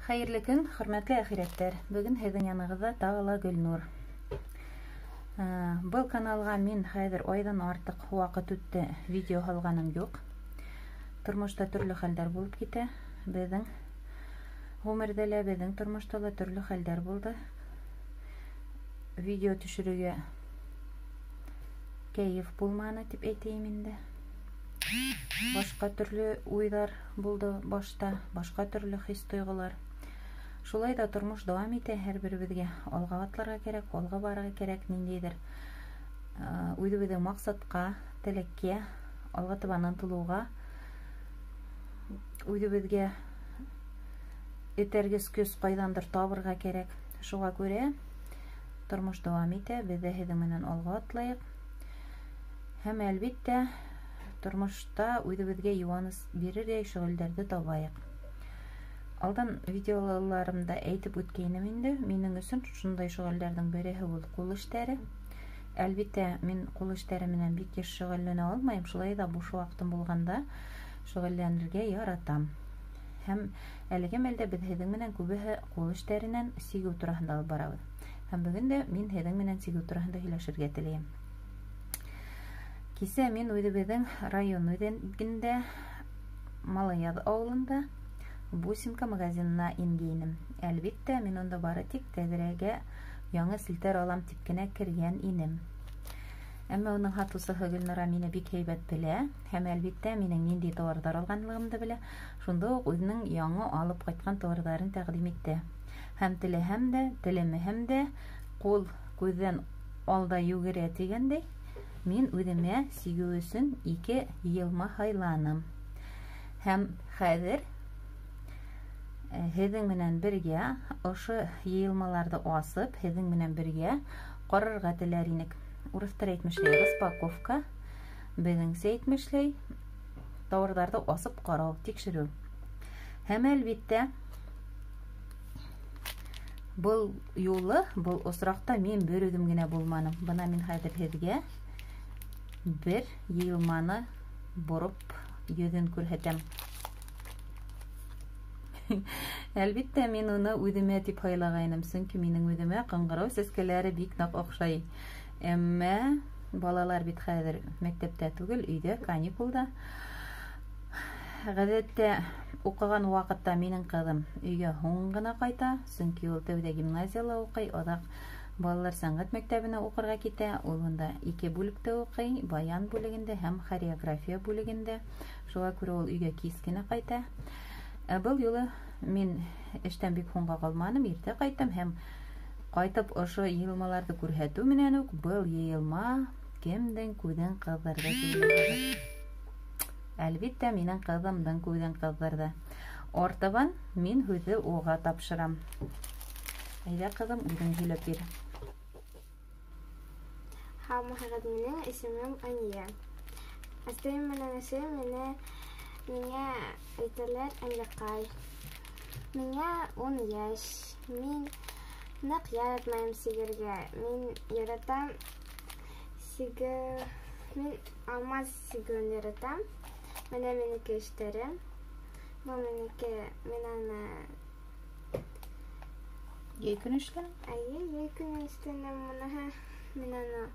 Хәйерле көн, хөрмәтле әхирәттәр. Бөгөн һеҙҙең янығыҙҙа тағы ла Гөлнур. Был каналға мин хәҙер айҙан артыҡ ваҡыт үтте, видео һалғаным юҡ. Тормошта төрлө хәлдәр булып китә. Беҙҙең ғүмерҙә лә, беҙҙең тормошта ла төрлө хәлдәр булды. Видео төшөрөргә кәйеф булманы тип әйтәйем инде. Башҡа төрлө уйҙар булды башта, башҡа төрлө хис-тойғолар. Шулай ҙа тормош дауам итә, һәр беребеҙгә алға атларға кәрәк, алға барырға кәрәк, ниндәйҙер үҙебеҙҙең маҡсатҡа, теләккә, алға табан ынтылыуға, үҙебеҙгә этәргес көс ҡайҙандыр табырға кәрәк. Шуға күрә тормош дауам итә, беҙ ҙә һеҙҙең менән алға атлайыҡ. Һәм әлбиттә тормошта үҙебеҙгә йыуаныс бирерҙәй шөғөлдәрҙе табайыҡ. Алдан видеоларымда әйтеп үткәйнем инде, минең өсөн шундай шөғөлдәрҙең береһе ул ҡул эштәре. Әлбиттә, мин ҡул эштәре менән бик йыш шөғөлләнә алмайым, шулай ҙа буш ваҡытым булғанда шөғөлләнергә яратам. Һәм әлеге мәлдә беҙ һеҙҙең менән күбеһе ҡул эштәренән сигеү тураһында алып барабыҙ. Һәм бөгөн дә мин һеҙҙең менән сигеү тураһында һөйләшергә теләйем. Кисә мин үҙебеҙҙең район үҙәгендә Малаяҙ ауылында Бусинка магазинына ингәйнем. Әлбиттә, мин унда бары тик тәҙрәгә яңы селтәр алам тип кенә кергән инем. Әммә уның һатыусыһы Гөлнара мине бик һәйбәт белә һәм әлбиттә минең ниндәй тауарҙар алғанлығымды белә. Шунда уҡ үҙенең яңы алып ҡайтҡан тауарҙарын тәҡдим итте. Һәм теләһәм дә, теләмәһәм дә, ҡул күҙҙән алда йүгерә тигәндәй, мин үҙемә сигеү өсөн 2 йыйылма һайланым. Һәм хәҙер һеҙҙең менән бергә ошо йыйылмаларҙы асып, һеҙҙең менән бергә ҡарарға теләр инек. Урыҫтар әйтмешләй распаковка, беҙҙеңсә әйтмешләй тауарҙарҙы асып ҡарау, тикшереү. Һәм әлбиттә был юлы, был осраҡта мин бер үҙем генә булманым. Бына мин хәҙер һеҙгә бер йыйылманы бороп йөҙөн күрһәтәм. Әлбиттә, мин уны үҙемә тип һайлағайным, сөнки минең үҙемә ҡыңғырау сәскәләре бик ныҡ оҡшай. Әммә балалар бит хәҙер мәктәптә түгел, өйҙә, каникулда. Ғәҙәттә уҡыған ваҡытта минең ҡыҙым өйгә һуң ғына ҡайта, сөнки ул тәүҙә гимназияла уҡый, аҙаҡ балалар сәнғәт мәктәбенә уҡырға китә. Ул унда 2 бүлектә уҡый, баян бүлегендә һәм хореография бүлегендә. Шуға күрә ул өйгә кис кенә ҡайта. Ә был юлы мин эштән бик һуңға ҡалманым, иртә ҡайттым һәм ҡайтып ошо йыйылмаларҙы күрһәтеү менән үк был йыйылма кемдең күҙен ҡыҙҙырҙы тип. Әлбиттә, минең ҡыҙымдың күҙен ҡыҙҙырҙы. Артабан мин һүҙҙе уға тапшырам. Әйҙә, ҡыҙым, үҙең һөйләп бир. Һаумыһығыҙ, минең исемем Ания. Әсәйем менән әсәйем миңә әйтәләр Әнйәҡай. Миңә 10 йәш. Мин ныҡ яратмайым сигергә. Мин яратам сиге, мин алмаз сигеүен яратам. Менә минеке эштәрем. Был минеке, мин аны Йәй көнө эшләнем? Эйе, йәй көнө эшләнем. Быныһы мин аны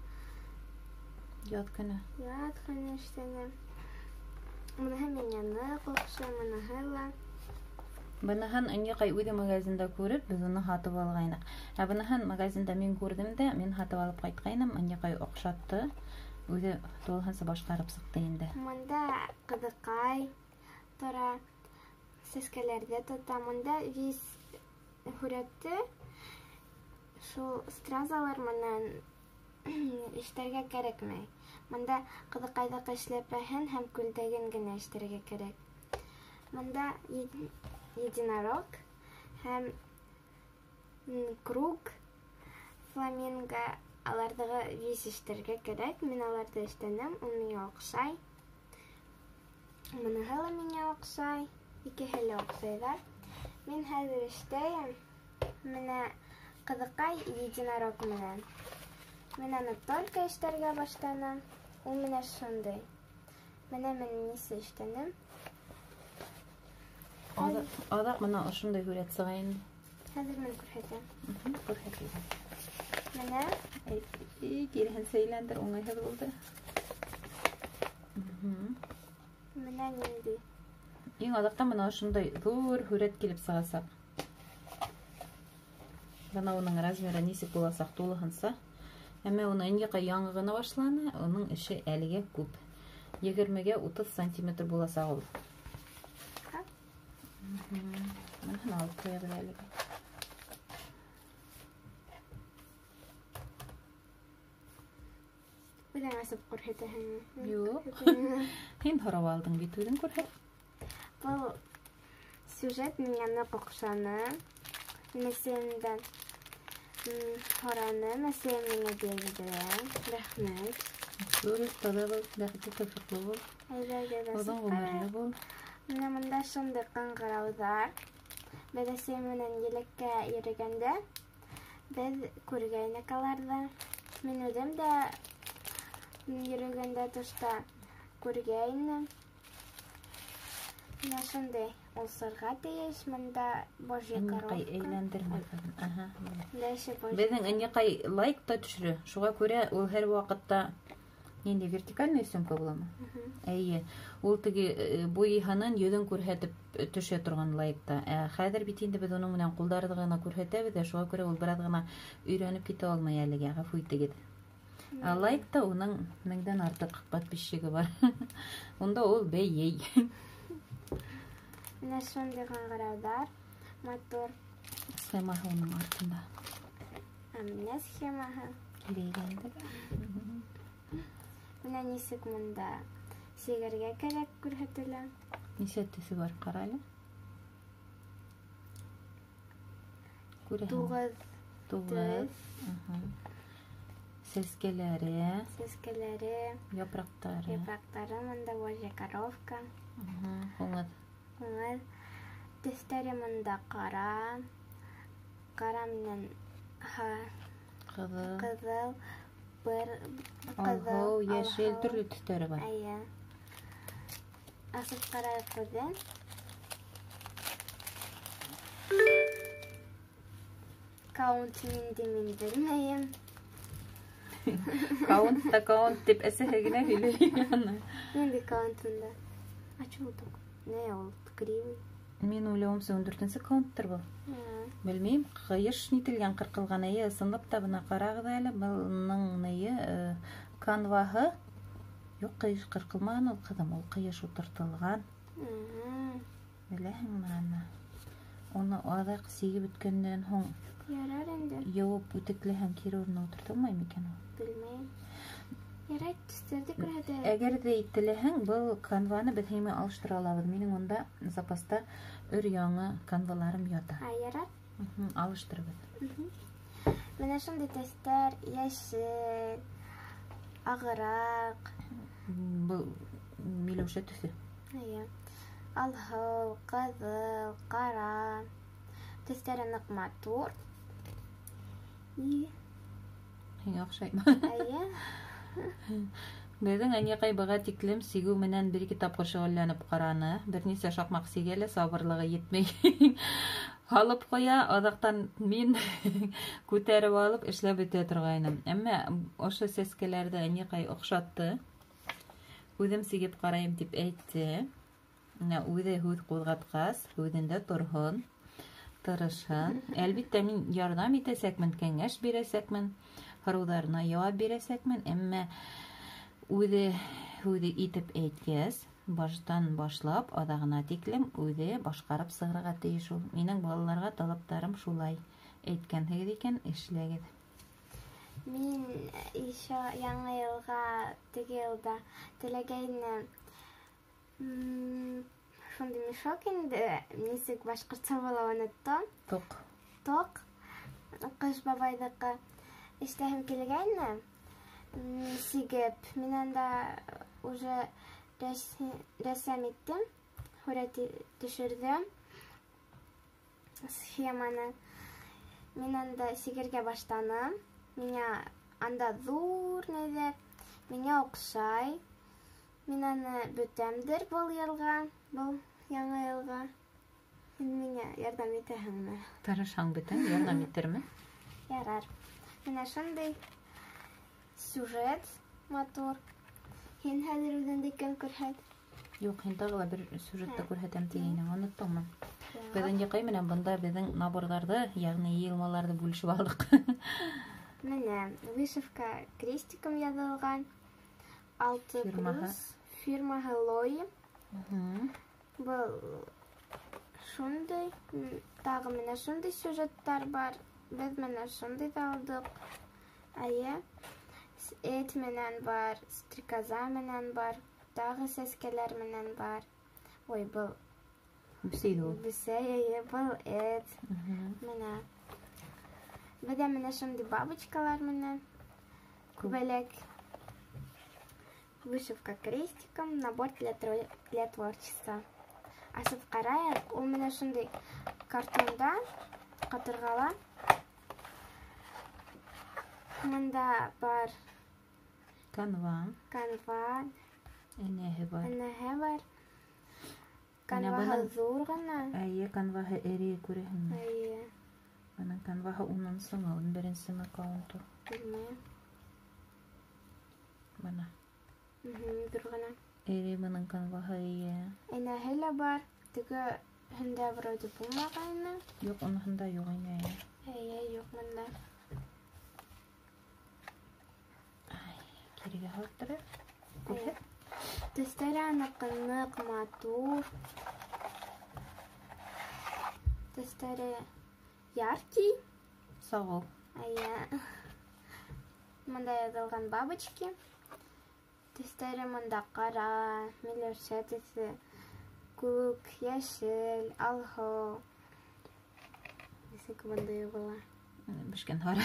Яҙ көнө. Яҙ көнө эшләнем. Быныһы миңә ныҡ оҡшай, быныһы ла. Быныһын Ынйыҡай үҙе магазинда күреп, беҙ уны һатып алғайныҡ. Ә быныһын магазинда мин күрҙем дә, мин һатып алып ҡайтҡайным, Ынйыҡай оҡшатты. Үҙе тулыһынса башҡарып сыҡты инде. Мында ҡыҙыҡай тора, сәскәләрҙе тота. Мында вис һүрәтте шул стразалар менән эшләргә кәрәкмәй. Мында ҡыҙыҡайҙыҡы эшләпәһен һәм күлдәген генә эшләргә кәрәк. Мында единорог һәм круг, фламинго, аларҙығы вис эшләргә кәрәк. Мин аларҙы эшләнем, ул миңә оҡшай. Быныһы ла миңә оҡшай, икеһе лә оҡшайҙар. Мин хәҙер эшләйем. Менә ҡыҙыҡай единорог менән. Мин аны только эшләргә башланым. Ул менә шундай. Менә мин нисә эшләнем. Ҡуябыҙ. Аҙаҡ бына ошондай һүрәт сыға инде. Хәҙер мин күрһәтәм. Күрһәтәм. Менә киреһенсә әйләндер, уңайһыҙ булды. Менә ниндәй. Иң аҙаҡта бына ошондай ҙур һүрәт килеп сығасаҡ. Бына уның размеры нисек буласаҡ тулыһынса. Әммә уны Ынйыҡай яңы ғына башланы, уның эше әлегә күп. 20-гә 30 сантиметр буласаҡ ул. Быныһын алып ҡуябыҙ әлегә. Үҙең асып күрһәтәһеңме? Юҡ. Һин һорап алдың бит, үҙең күрһәт. Был сюжет миңә ныҡ оҡшаны. Әсәйемдән һораным, әсәйем миңә бирҙе. Рәхмәт. Ҙур оҫтала бул, бәхетле тәүфиҡлы бул. Әйҙәгеҙ, Оҙон ғүмерле бул. Менә бында шундай ҡыңғырауҙар. Беҙ әсәйем менән еләккә йөрөгәндә беҙ күргәйнек аларҙы. Мин үҙем дә йөрөгәндә тышта күргәйнем. Менә шундай улсырға тейеш, бында божья Ынйыҡай коровка. әйләндермә ҡыҙым. Аһа, Бында эше божья. Беҙҙең Ынйыҡай лайк та төшөрә. Шуға күрә ул һәр ваҡытта ниндәй вертикальный съемка буламы? Эйе, ул теге буйыһынын йөҙөн күрһәтеп төшә торған лайкта. Хәҙер бит инде беҙ уның менән ҡулдарҙы ғына күрһәтәбеҙ ҙә, шуға күрә ул бер аҙ ғына өйрәнеп китә алмай әлегә, ғәфү итегеҙ. Лайкта уның 1000-дән артыҡ подписчигы бар. Унда ул бейей. Менә шундый ҡыңғырауҙар, матур. Схемаһы уның артында. Ә менә схемаһы. Килгәндер. Менә нисек монда сигергә кәрәк күрһәтелә. Нисә төҫө бар, ҡара әле. Күрәһең. Туғыҙ. Туғыҙ. Төҫ. Сәскәләре. Сәскәләре. Япраҡтары. Япраҡтары монда божья коровка. Ҡуңыҙ. Ҡуңыҙ. Төҫтәре монда ҡара. Ҡара менән Ҡыҙыл. ҡыҙыл, бер Алһыу, ҡыҙыл, йәшел, алһыу. төрлө төҫтәре бар. Эйе. Асып ҡарайыҡ үҙен. Каунт ниндәй мин белмәйем. Каунт та каунт тип әсәһе генә һөйләй аны. Ниндәй каунт унда? А чего так? Не, ул кривый. Мин уйлауымса, ун дүртенсе каунттыр был. Белмәйем, ҡыйыш нителгән, ҡырҡылған. Эйе, ысынлап та бына ҡарағыҙ әле, бының нейе канваһы. Юҡ, ҡыйыш ҡырҡылмаған ул, ҡыҙым, ул ҡыйыш ултыртылған. Беләһеңме аны? Уны аҙаҡ сигеп бөткәндән һуң Ярар инде. Йыуып үтекләһәң, кире урынына ултыртылмай микән ул? Белмәйем. Ярай, төҫтәрҙе күрһәтәйек. Әгәр ҙә теләһәң, был канваны беҙ һиңә алыштыра алабыҙ. Минең унда запаста өр-яңы канваларым ята. А, ярар. Алыштырабыҙ. Менә шундай төҫтәр, йәшел, ағыраҡ. Был миләүшә төҫө. Эйе. Алһыу, ҡыҙыл, ҡара. Төҫтәре ныҡ матур. И Һиңә оҡшаймы? Эйе. Беҙҙең Ынйыҡай быға тиклем сигеү менән бер-ике тапҡыр шөғөлләнеп ҡараны. Бер нисә шаҡмаҡ сигә лә сабырлығы етмәй. Һалып ҡуя, аҙаҡтан мин күтәреп алып эшләп бөтә торғайным. Әммә ошо сәскәләрҙе Ынйыҡай оҡшатты. Үҙем сигеп ҡарайым тип әйтте. Менә үҙе һүҙ ҡуҙғатҡас, һүҙендә торһон, тырышһын. Әлбиттә, мин ярҙам итәсәкмен, кәңәш бирәсәкмен, һорауҙарына яуап бирәсәкмен. Әммә үҙе һүҙе итеп әйткәс, баштан башлап аҙағына тиклем үҙе башҡарып сығырға тейеш ул. Минең балаларға талаптарым шулай. Әйткәнһегеҙ икән, эшләгеҙ. Мин еще яңы йылға теге йылда теләгәйнем. Шундай мешок инде, нисек башҡортса була оноттом. Тоҡ. Тоҡ. Ҡыш бабайҙыҡы. Эштәһем килгәйне, сигеп. Мин анда уже рәсем иттем, һүрәт төшөрҙөм схеманы. Мин анда сигергә башланым. Миңә анда ҙур ниҙәр, миңә оҡшай. Мин аны бөтәмдер был йылға, был яңы йылға. Һин миңә ярҙам итәһеңме? Тырышаң бит, ярҙам итермен. Ярар. Менә шундай сюжет матур. Һин хәҙер үҙеңдекен күрһәт. Юҡ, һин тағы ла бер сюжетты күрһәтәм тигәйнең, оноттоңмо? Беҙ Ынйыҡай менән бында беҙҙең наборҙарҙы, йәғни йыйылмаларҙы бүлешеп алдыҡ. Менә вышивка крестиком яҙылған. 6 плюс фирмаһы Лои. Был шундай, тағы менә шундай сюжеттар бар. Беҙ менә шундай ҙа алдыҡ. Әйе, эт менән бар, стрекоза менән бар, тағы сәскәләр менән бар. Ой, был бесәй ул. Бесәй, әйе, был эт. Менә. Беҙҙә менә шундай бабочкалар менән, күбәләк. Вышивка крестиком, набор для творчества. Асып ҡарайыҡ, ул менә шундай картонда ҡатырғала. Мында бар канва. Канва. Энәһе бар. Энәһе бар. Канваһы ҙур ғына. Әйе, канваһы эре, күрәһеңме? Әйе. Бының канваһы 10-нсымы, 11-нсеме каунту? Белмәйем. Бына. Ҙур ғына. Эре бының канваһы, эйе. Энәһе лә бар. Теге һендә вроде булмағайны. Юҡ, уныһында юҡ ине. Эйе, юҡ мында. Кирегә һалып торайыҡ. Күрһәт. Төҫтәре аныҡ ныҡ матур. Төҫтәре яркий. Сағыу. Эйе. Мында яҙылған бабочки. Төҫтәре мында ҡара, миләүшә төҫө, күк, йәшел, алһыу. Нисек бындай була? Бешкән һары.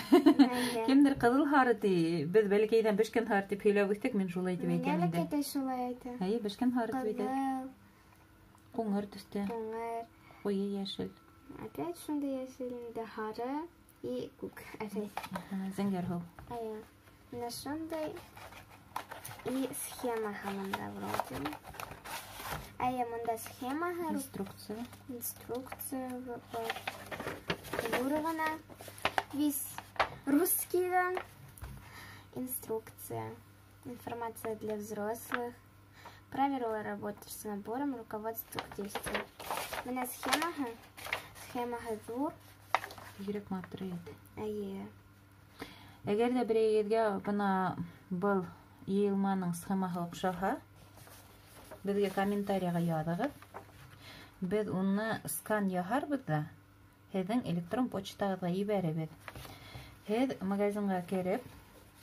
Кемдер ҡыҙыл һары ти. Беҙ бәләкәйҙән бешкән һары тип һөйләп үҫтек, мин шулай тип әйтәм инде. Миңә шулай әйтә. Эйе, бешкән һары тип әйтә. Ҡыҙыл. Ҡуңыр төҫтә. Ҡуңыр. Ҡуйы йәшел. Опять шундай йәшел инде, һары и күк. Опять. Зәңгәр һыу. Эйе. Менә шундай и схемаһы мында вроде. Эйе, мында схемаһы. Инструкция. Инструкция бар. Ҙур ғына. Весь русский, да. Инструкция. Информация для взрослых. Правила работы с набором, руководство к действию. Менә схемаһы. Схемаһы ҙур. Бигерәк матур ине. Эйе. Әгәр ҙә берәйегеҙгә бына был йыйылманың схемаһы оҡшаһа, беҙгә комментарийға яҙығыҙ. Беҙ уны скан яһарбыҙ ҙа һеҙҙең электрон почтағыҙға ебәрәбеҙ. Һеҙ магазинға кереп,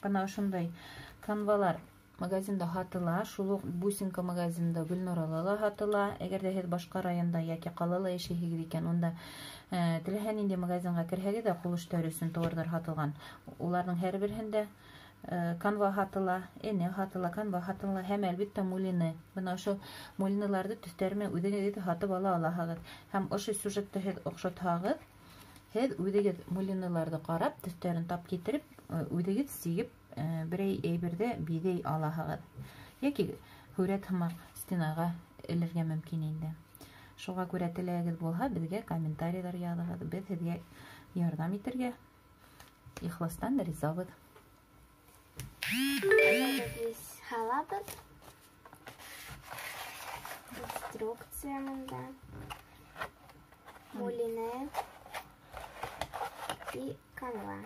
бына ошондай канвалар магазинда һатыла, шул уҡ Бусинка магазинда, Гөлнурала ла һатыла. Әгәр ҙә һеҙ башҡа районда йәки ҡалала йәшәйһегеҙ икән, унда теләһә ниндәй магазинға керһәгеҙ ҙә ҡул эштәре өсөн тауарҙар һатылған. Уларҙың һәр береһендә канва һатыла, энә һатыла, канва һатыла һәм әлбиттә мулины. Бына ошо мулиныларҙы төҫтәре менән үҙегеҙ һатып ала алаһығыҙ. Һәм ошо сюжетты һеҙ оҡшатһағыҙ, һеҙ үҙегеҙ мулиныларҙы ҡарап, төҫтәрен тап китереп, үҙегеҙ сигеп, берәй әйберҙе биҙәй алаһығыҙ. Йәки һүрәт һымаҡ стенаға элергә мөмкин инде. Шуға күрә теләгегеҙ булһа, беҙгә комментарийҙар яҙығыҙ. Беҙ һеҙгә ярҙам итергә ихластан ризабыҙ. Здесь халабыҙ. Инструкция мында. Мулине и канва.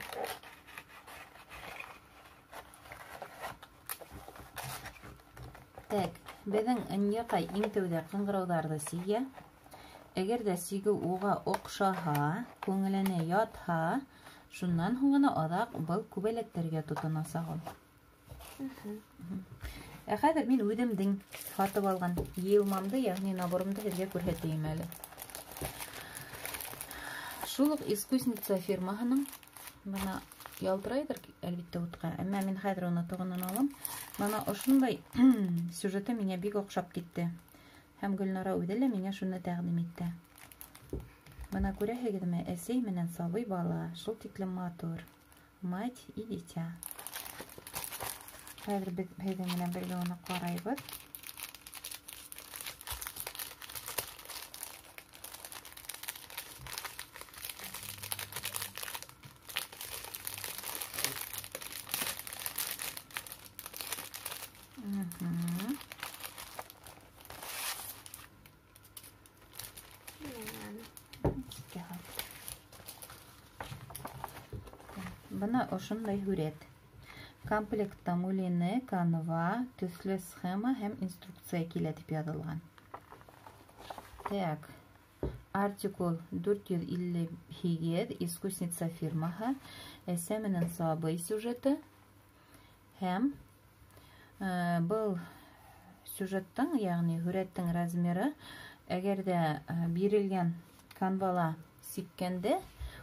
Так, беҙҙең Ынйыҡай иң тәүҙә ҡыңғырауҙарҙы сигә. Әгәр ҙә сигеү уға оҡшаһа, күңеленә ятһа, шунан һуң ғына аҙаҡ был күбәләктәргә тотонасаҡ ул. Ә хәҙер мин үҙемдең һатып алған йыйылмамды, йәғни наборымды һеҙгә күрһәтәйем әле. Шул уҡ Искусница фирмаһының, бына ялтырайҙыр әлбиттә утҡа, әммә мин хәҙер уны тоғонан алам. Бына ошондай сюжеты миңә бик оҡшап китте. Һәм Гөлнара үҙе лә миңә шуны тәҡдим итте. Бына күрәһегеҙме, әсәй менән сабый бала шул тиклем матур. Мать и дитя. Хәҙер беҙ һеҙҙең менән бергә уны ҡарайбыҙ. Бына ошондай һүрәт. Комплектта мулине, канва, төҫлө схема һәм инструкция килә тип яҙылған. Так. Артикул 458, Искусница фирмаһы, Әсә менән сабый сюжеты. Һәм был сюжеттың, ягъни һүрәттең размеры, әгәр дә бирелгән канвала сиккәндә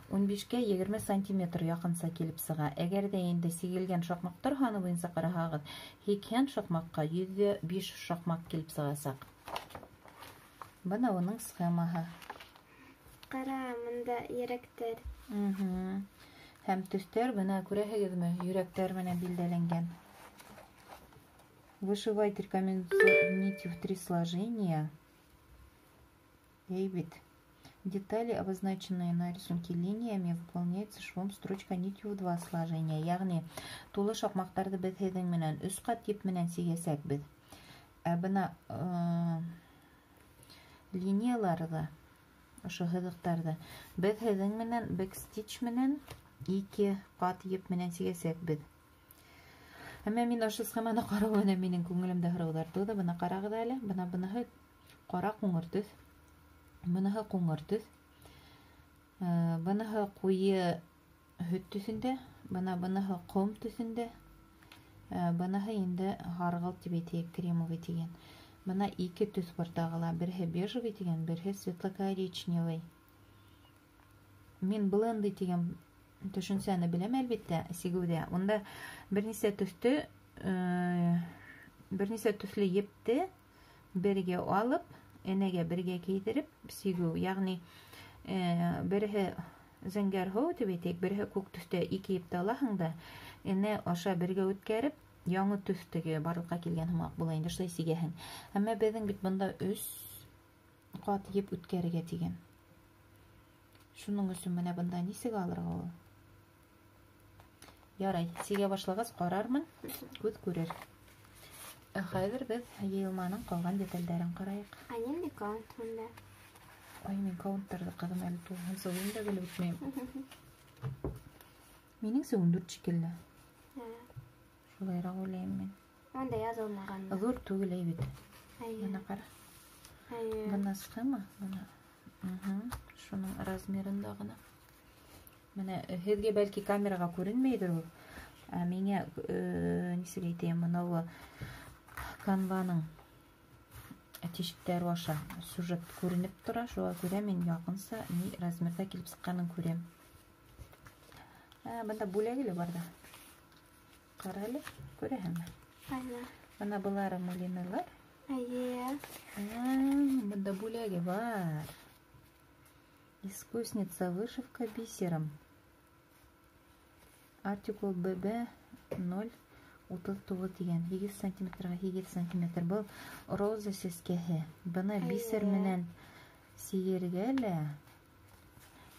15-кә 20 сантиметр яҡынса килеп сыға. Әгәр дә инде сигелгән шаҡмаҡтар һаны буйынса ҡараһағыҙ, 80 шаҡмаҡҡа 105 шаҡмаҡ килеп сығасаҡ. Бына уның схемаһы. Ҡара, мында йөрәктәр. Һәм төҫтәр, бына күрәһегеҙме, йөрәктәр менән билдәләнгән. Вышивать рекомендуется нитью в 3 сложения. Эй, бит. Детали, обозначенные на рисунке линиями, выполняются швом строчка нитью в 2 сложения. Ягъни тулы шаҡмаҡтарҙы беҙ һеҙҙең менән 3 ҡат еп менән сигәсәкбеҙ. Ә бына линияларҙы, ошо һыҙыҡтарҙы беҙ һеҙҙең менән бэкстич менән 2 ҡат еп менән сигәсәкбеҙ. Әммә мин ошо схеманы ҡарау менән минең күңелемдә һорауҙар тыуҙы. Бына ҡарағыҙ әле, бына быныһы ҡара ҡуңыр төҫ, быныһы ҡуңыр төҫ, быныһы ҡуйы һөт төҫөндә, бына быныһы ҡом төҫөндә, быныһы инде һарғылт тип әйтәйек, кремовый тигән. Бына 2 төҫ бар тағы ла, береһе бежевый тигән, береһе светло-коричневый. Мин бленды тигән төшөнсәне беләм, әлбиттә, сигеүҙә. Унда бер нисә төҫлө епте бергә алып, энәгә бергә кейҙереп сигеү. Ягъни береһе зәңгәр һыу тип әйтәйек, береһе күк төҫтә 2 епте алаһың да, энә аша бергә үткәреп, яңы төҫ теге барлыҡҡа килгән һымаҡ була инде, шулай сигәһең. Әммә беҙҙең бит бында 3 ҡат еп үткәрергә тигән. Шуның өсөн менә бында нисек алырға ул? Ярай, сигә башлағас ҡарармын, күҙ күрер. Ә хәҙер беҙ йыйылманың ҡалған детальдәрен ҡарайыҡ. Ә ниндәй каунт бында? Ай, мин каунттарҙы ҡыҙым әле тулыһынса үҙем дә белеп бөтмәйем. Минеңсә 14 шикелле. Шулайыраҡ уйлайым мин. Унда яҙылмаған. Ҙур түгел әй бит. Бына ҡара. Бына схема, бына. Шуның размерында ғына. Менә һеҙгә бәлки камераға күренмәйҙер ул. Ә миңә, нисек әйтәйем, мынау канваның тишектәре аша сюжет күренеп тора, шуға күрә мин яҡынса ни размерҙа килеп сыҡҡанын күрәм. Бында бүләге лә бар ҙа. Ҡара әле, күрәһеңме? Ҡайҙа? Бына былары мулиналар. Әйе. Бында бүләге бар. Искусница вышивка бисером. Артикул ББ ноль утыҙ туғыҙ тигән. 8 сантиметрға 8 сантиметр. Был роза сәскәһе. Быны бисер менән сигергә лә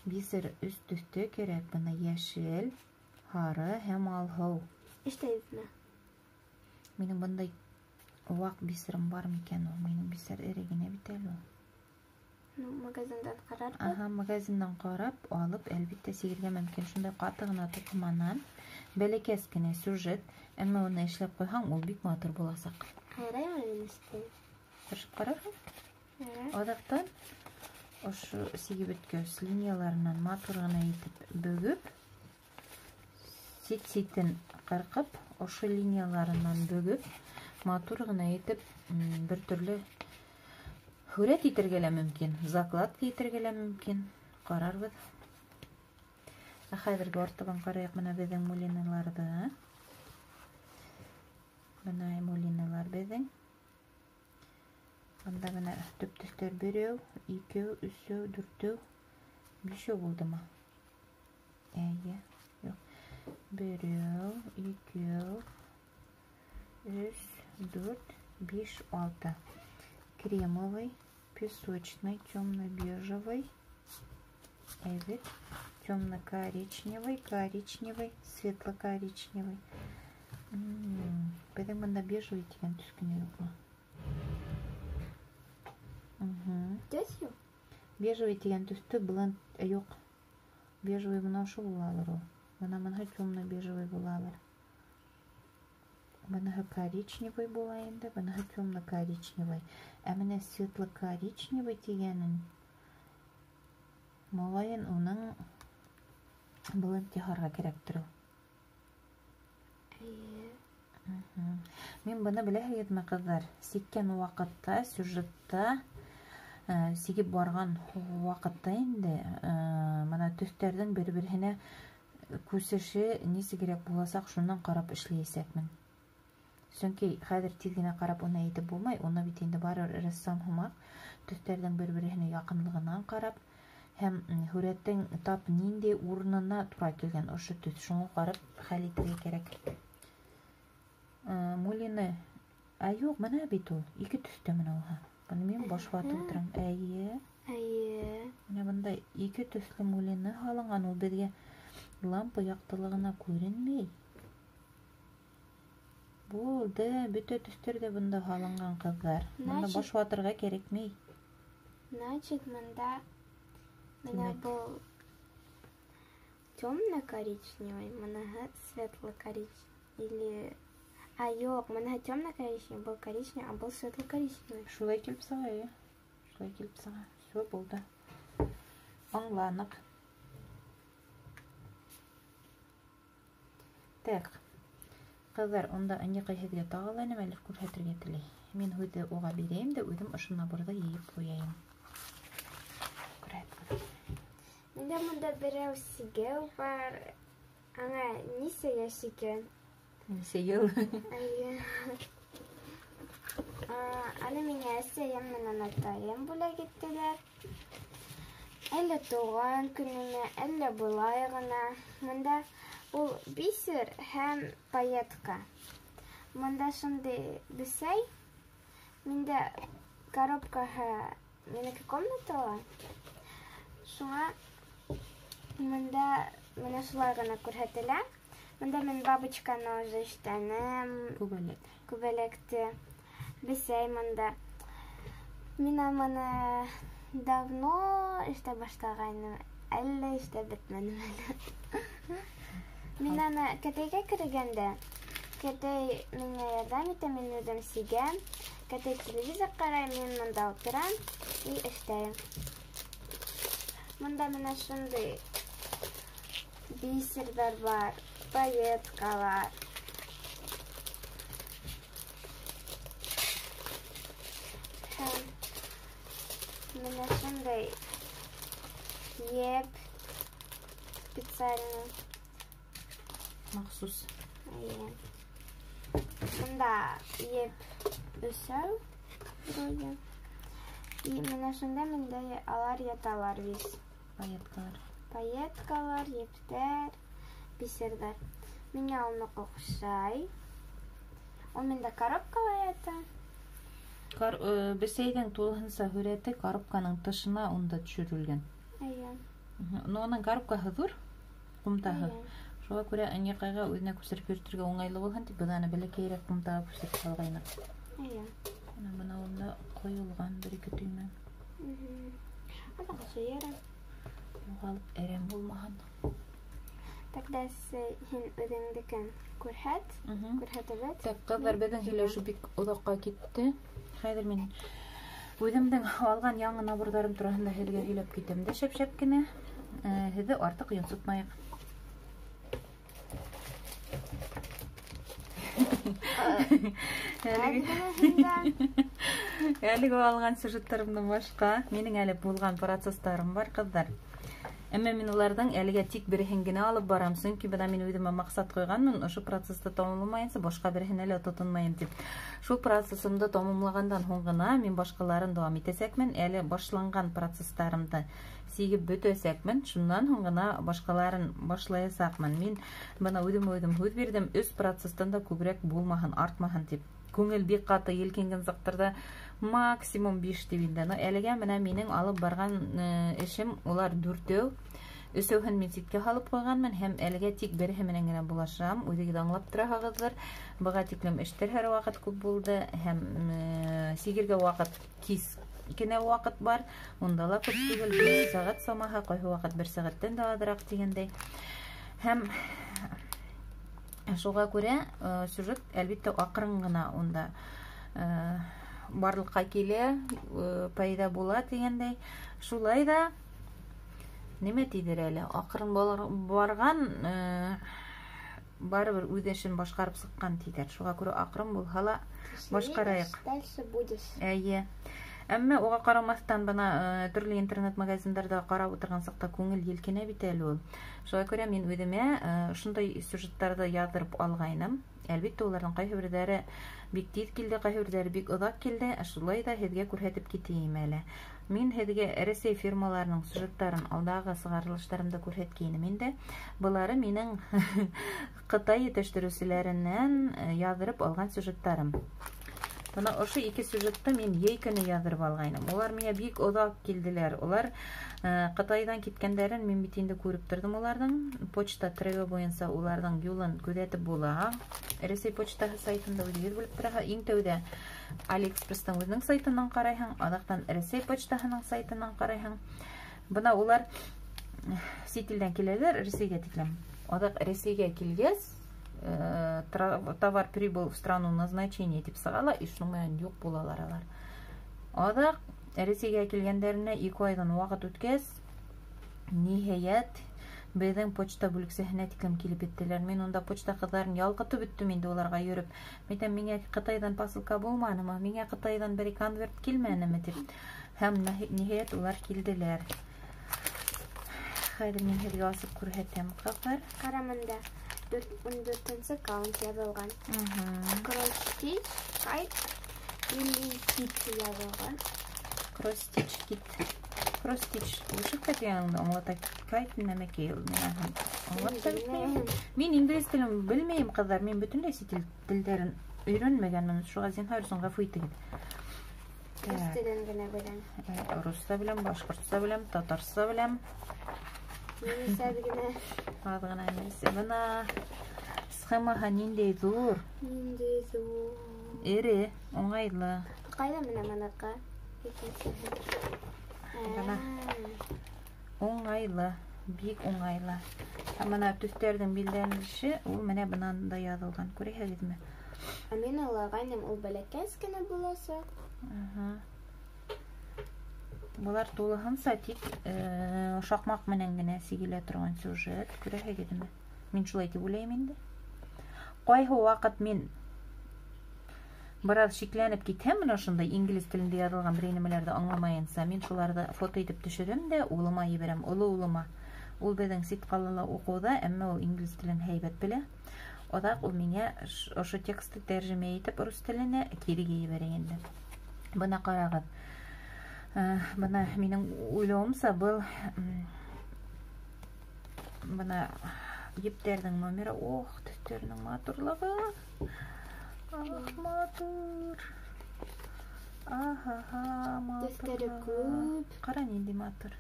бисер өс төҫтө кәрәк. Быны йәшел, һары һәм алһыу. Эшләйбеҙме? Минең бындай ваҡ бисерым бар микән ул? Минең бисер эре генә бит әле ул. Ну, магазиндан ҡарарбыҙ. Аһа, магазиндан ҡарап алып, әлбиттә, сигергә мөмкин. Шундай ҡаты ғына туҡыманан бәләкәс кенә сюжет, әммә уны эшләп ҡуйһаң, ул бик матур буласаҡ. Ҡараймы мин эшләйем? Тырышып ҡарарһың. Аҙаҡтан ошо сигеп бөткәс, линияларынан матур ғына итеп бөгөп, сит-ситен ҡырҡып, ошо линияларынан бөгөп, матур ғына итеп, бер төрлө һүрәт итергә лә мөмкин, закладка итергә лә мөмкин. Ҡарарбыҙ. Ә хәҙерге артабан ҡарайыҡ бына беҙҙең мулиналарҙы. Бына мулиналар беҙҙең. Бында бына төп төҫтәр берәү, икәү, өсәү, дүртәү, бишәү булдымы? Әйе, юҡ. Берәү, икәү, өс, дүрт, биш, алты. Кремовый, песочный, темно-бежевый, эвит, темно-коричневый, коричневый, светло-коричневый. Беҙҙең бында бежевый тигән төҫ кенә юҡмы? Төҫ юҡ? Бежевый тигән төҫтө бленд, юҡ. Бежевый бына ошо булалыр ул. Бына быныһы темно-бежевый булалыр. Быныһы коричневый була инде, быныһы темно-коричневый. Ә менә светло-коричневый тигәнен, моғайын, уның блend яһарға кәрәктер ул. Әйе. Мин быны беләһегеҙме, ҡыҙҙар? Сиккән ваҡытта, сюжетта, сигеп барған ваҡытта инде, мына төҫтәрҙең бер-береһенә күсеше нисегерәк буласаҡ, шунан ҡарап эшләйәсәкмен. Сөнки хәҙер тиҙ генә ҡарап уны әйтеп булмай, уны бит инде барыбер рәссам һымаҡ төҫтәрҙең бер-береһенә яҡынлығынан ҡарап һәм һүрәттең тап ниндәй урынына тура килгән ошо төҫ, шуңа ҡарап хәл итергә кәрәк. Мулины, ә юҡ, мына бит ул ике төҫтә мына улһа. Быны мин баш ватып ултырам. Әйе. Әйе. Менә бында ике төҫлө мулины һалынған, ул беҙгә лампа яҡтылығына күренмәй. Булды, бөтә төҫтәр ҙә бында һалынған, ҡыҙҙар. Бында баш ватырға кәрәкмәй. Значит, мында менә Тимәк. был темно-коричневый, мына светло-коричневый или А, юҡ, мына темно-коричневый, был коричневый, а был светло-коричневый. Шулай килеп сыға, әйе. Шулай килеп сыға. Всё, булды. Аңланыҡ. Так. Ҡыҙҙар, унда Ынйыҡай һеҙгә тағы ла нәмәлер күрһәтергә теләй. Мин һүҙҙе уға бирәйем дә үҙем ошо наборҙы йыйып ҡуяйым. Күрһәт, ҡыҙым. Миндә монда берәү сигәү бар. Аңа нисә йәш икән? Нисә йыл? Әйе. Аны миңә әсәйем менән атайым бүләк иттеләр. Әллә тыуған көнөмә, әллә былай ғына. Монда ул бисер һәм пайетка. Монда шундай бесәй. Миндә коробкаһы минеке комнатала. Шуңа монда менә шулай ғына күрһәтелә. Монда мин бабочканы уже эшләнем. Күбәләк. Күбәләкте. Бесәй монда. Мин моны давно эшләп башлағайным. Әллә эшләп бөтмәнем әле. Мин аны кәтәйгә кергәндә, кәтәй миңә ярҙам итә, мин үҙем сигәм. Кәтәй телевизор ҡарай, мин монда ултырам и эшләйем. Монда менә шундай бисерҙар бар, пайеткалар. Һәм менә шундай еп специальный. Махсус. Әйе. Монда еп өсәү вроде. И менә шунда миндә алар яталар бит. Пайеткалар. Пайеткалар, ептәр, бисерҙәр. Миңә ул ныҡ оҡшай. Ул миндә коробкала ята. Бесәйҙең тулыһынса һүрәте коробканың тышына унда төшөрөлгән. Әйе. Но уның коробкаһы ҙур, ҡумтаһы. Әйе. Шуға күрә Ынйыҡайға үҙенә күсереп йөрөтөргә уңайлы булһын тип, беҙ аны бәләкәйерәк ҡумтаға күсереп һалғайныҡ. Әйе. Бына бына унда ҡойолған бер-ике төймә. Аҙаҡ йыйырым. Юғалып әрәм булмаһын. Тогда һин үҙеңдекен күрһәт, күрһәтеп бөт. Так, ҡыҙҙар, беҙҙең һөйләшеү бик оҙаҡҡа китте. Хәҙер мин үҙемдең алған яңы наборҙарым тураһында һеҙгә һөйләп китәм дә шәп-шәп кенә. Һеҙҙе артыҡ йонсотмайыҡ. Әлеге алған сюжеттарымдан башҡа минең әле булған процесстарым бар, ҡыҙҙар. Әммә мин уларҙың әлегә тик береһен генә алып барам, сөнки бына мин үҙемә маҡсат ҡуйғанмын, ошо процессты тамамламайынса башҡа береһенә лә тотонмайым тип. Шул процессымды тамамлағандан һуң ғына мин башҡаларын дауам итәсәкмен, әле башланған процесстарымды сигеп бөтәсәкмен, шунан һуң ғына башҡаларын башлаясаҡмын. Мин бына үҙемә үҙем һүҙ бирҙем, өс процесстан да күберәк булмаһын, артмаһын тип. Күңел бик ҡаты елкенгән саҡтарҙа максимум 5 тип инде. Но әлегә менә минең алып барған эшем улар дүртәү. Өсәүһен мин ситкә һалып ҡуйғанмын һәм әлегә тик береһе менән генә булашам. Үҙегеҙ аңлап тораһығыҙҙыр. Быға тиклем эштәр һәр ваҡыт күп булды һәм сигергә ваҡыт кис кенә ваҡыт бар. Унда ла күп түгел, бер сәғәт самаһы, ҡайһы ваҡыт бер сәғәттән дә аҙыраҡ тигәндәй. Һәм шуға күрә сюжет, әлбиттә, аҡрын ғына унда барлыҡҡа килә, пайҙа була тигәндәй. Шулай ҙа нимә тиҙер әле, аҡрын барған барыбер үҙ эшен башҡарып сыҡҡан тиҙәр. Шуға күрә аҡрын булһа ла башҡарайыҡ. Дальше будешь. Эйе. Әммә уға ҡарамаҫтан бына төрлө интернет-магазиндарҙа ҡарап ултырған саҡта күңел елкенә бит әле ул. Шуға күрә мин үҙемә шундай сюжеттарҙы яҙҙырып алғайным. Әлбиттә, уларҙың ҡайһы берҙәре бик тиҙ килде, ҡайһы берҙәре бик оҙаҡ килде. Шулай ҙа һеҙгә күрһәтеп китәйем әле. Мин һеҙгә Рәсәй фирмаларының сюжеттарын алдағы сығарылыштарымда күрһәткәйнем инде. Былары минең Ҡытай етештереүселәренән яҙҙырып алған сюжеттарым. Бына ошо ике сюжетты мин йәй көнө яҙҙырып алғайным. Улар миңә бик оҙаҡ килделәр. Улар Ҡытайҙан киткәндәрен мин бит инде күреп торҙом уларҙың. Почта трегы буйынса уларҙың юлын күҙәтеп була. Рәсәй почтаһы сайтында үҙегеҙ белеп тораһығыҙ. Иң тәүҙә AliExpress-тың үҙенең сайтынан ҡарайһың, аҙаҡтан Рәсәй почтаһының сайтынан ҡарайһың. Бына улар сит илдән киләләр Рәсәйгә тиклем. Аҙаҡ Рәсәйгә килгәс, товар прибыл в страну назначения тип сыға ла, и шуның менән юҡ булалар алар. Аҙаҡ Рәсәйгә килгәндәренә 2 айҙан ваҡыт үткәс, ниһайәт беҙҙең почта бүлексәһенә тиклем килеп еттеләр. Мин унда почта ҡыҙҙарын ялҡытып бөттөм инде уларға йөрөп. Мин әйтәм, миңә Ҡытайҙан посылка булманымы? Миңә Ҡытайҙан бер конверт килмәнеме тип. Һәм ниһайәт улар килделәр. Хәҙер мин һеҙгә асып күрһәтәм, ҡыҙҙар. Ҡара мында. 14-нсе каунт яҙылған. Кросс-стич, кайт или кит яҙылған. Кросс-стич, кит. Кросс-стич вышивка тигәнде аңлата. Кайт нәмәкәй ул, мин аңлап та бөтмәйем. Мин инглиз телен белмәйем, ҡыҙҙар. Мин бөтөнләй сит ил телдәрен өйрәнмәгәнмен. Шуға зинһар өсөн ғәфү итегеҙ. Рус телен генә беләм. Русса беләм, башҡортса беләм, татарса беләм. Немесе әҙ генә. Аҙ ғына немесе. Бына схемаһы ниндәй ҙур. Ниндәй ҙур. Эре, уңайлы. Ҡайҙа менә мыныҡы? Икенсеһе. Бына. Уңайлы, бик уңайлы. Һәм бына төҫтәрҙең билдәләнеше, ул менә бынан да яҙылған. Күрәһегеҙме? Ә мин уйлағайным, ул бәләкәс кенә буласаҡ. Былар тулыһынса тик шаҡмаҡ менән генә сигелә торған сюжет. Күрәһегеҙме? Мин шулай тип уйлайым инде. Ҡайһы ваҡыт мин бераз шикләнеп китһәм, менә шундай инглиз телендә яҙылған бер нәмәләрҙе аңламайынса, мин шуларҙы фото итеп төшөрөм дә улыма ебәрәм, оло улыма. Ул беҙҙең сит ҡалала уҡыуҙа, әммә ул инглиз телен һәйбәт белә. Аҙаҡ ул миңә ошо текстты тәржемә итеп рус теленә кирегә ебәрә инде. Бына ҡарағыҙ. Бына минең уйлауымса, был бына ептәрҙең номеры, ох, төҫтәренең матурлығы. Ах, матур. Ахаха, матур. Төҫтәре күп. Ҡара, ниндәй матур.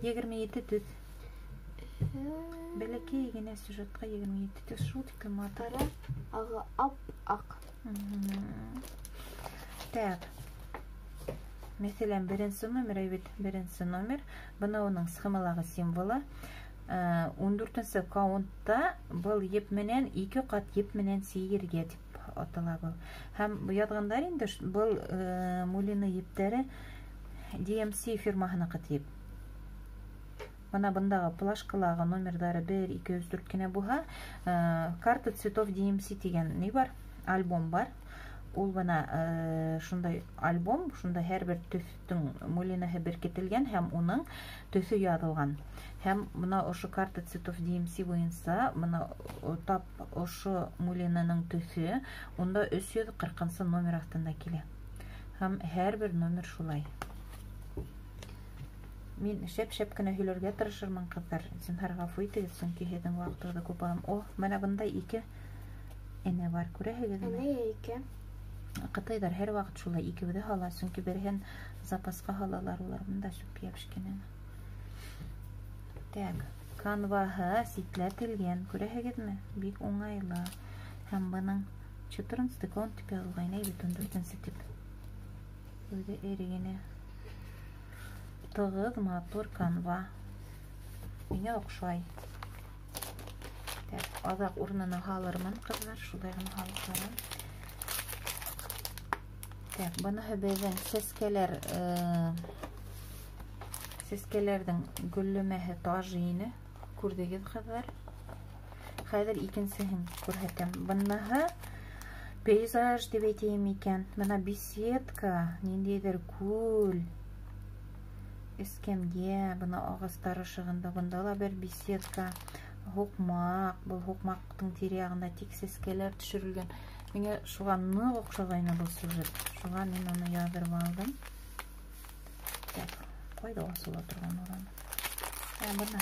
27 төҫ. Бәләкәй генә сюжетҡа 27 төҫ, шул тиклем матур. Ҡара, ағы ап-аҡ. Так. Мәҫәлән, беренсе номер, әйбит, беренсе номер. Бына уның схемалағы символы. 14-нсе каунтта был еп менән ике ҡат еп менән сейергә тип атала был. Һәм яҙғандар инде был мулина ептәре DMC фирмаһыныҡы тип. Бына бындағы плашкалағы номерҙары 1, 2, 3, 4 кенә булһа, карта цветов DMC тигән ни бар? Альбом бар. Ул бына шундай альбом, шунда һәр бер төҫтөң мулинаһы беркетелгән һәм уның төҫө яҙылған. Һәм бына ошо карта цветов DMC буйынса, бына тап ошо мулинаның төҫө унда өс йөҙ ҡырҡынсы номер аҫтында килә. Һәм һәр бер номер шулай. Мин шәп-шәп кенә һөйләргә тырышырмын, ҡыҙҙар. Зинһар ғәфү итегеҙ, сөнки һеҙҙең ваҡытығыҙҙы күп алам. О, бына бында ике энә бар, күрәһегеҙме? Энә ике. Ҡытайҙар һәр ваҡыт шулай икеүҙе һала, сөнки береһен запасҡа һалалар улар. Бында сүп йәбешкән энә. Так, канваһы ситләтелгән, күрәһегеҙме? Бик уңайлы. Һәм бының четырнадцатый каунт тип яҙылған, әй бит, ун дүртенсе тип. Үҙе эре генә. Тығыҙ, матур канва. Миңә оҡшай. Аҙаҡ урынына һалырмын, ҡыҙҙар, шулай ғына һалып ҡарам. Так, быныһы беҙҙең сәскәләр, сәскәләрҙең гөллөмәһе тажы ине. Күрҙегеҙ, ҡыҙҙар. Хәҙер икенсеһен күрһәтәм. Быныһы пейзаж тип әйтәйем икән. Бына беседка, ниндәйҙер күл, эскәмйә, бына ағастар ышығында, бында ла бер беседка, һуҡмаҡ, был һуҡмаҡтың тирә-яғында тик сәскәләр төшөрөлгән. Миңә шуға ныҡ оҡшағайны был сюжет. Шуға мин уны яҙҙырып алдым. Так, ҡайҙа асыла торған ураны? Ә, бына.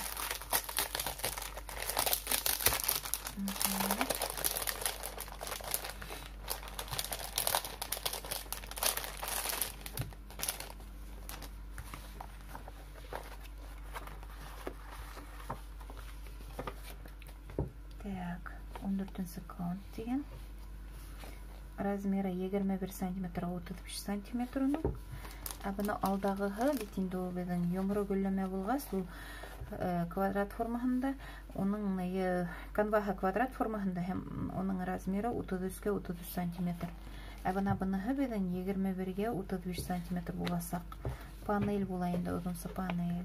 Так, 14 каунт тигән. Размеры 21 сантиметр, 35 сантиметр уның. Ә бына алдағыһы бит инде ул беҙҙең йомро гөлләмә булғас, ул квадрат формаһында, уның канваһы квадрат формаһында һәм уның размеры 33-кә 33 сантиметр. Ә бына быныһы беҙҙең 21-гә 35 сантиметр буласаҡ. Панель була инде, оҙонса панель.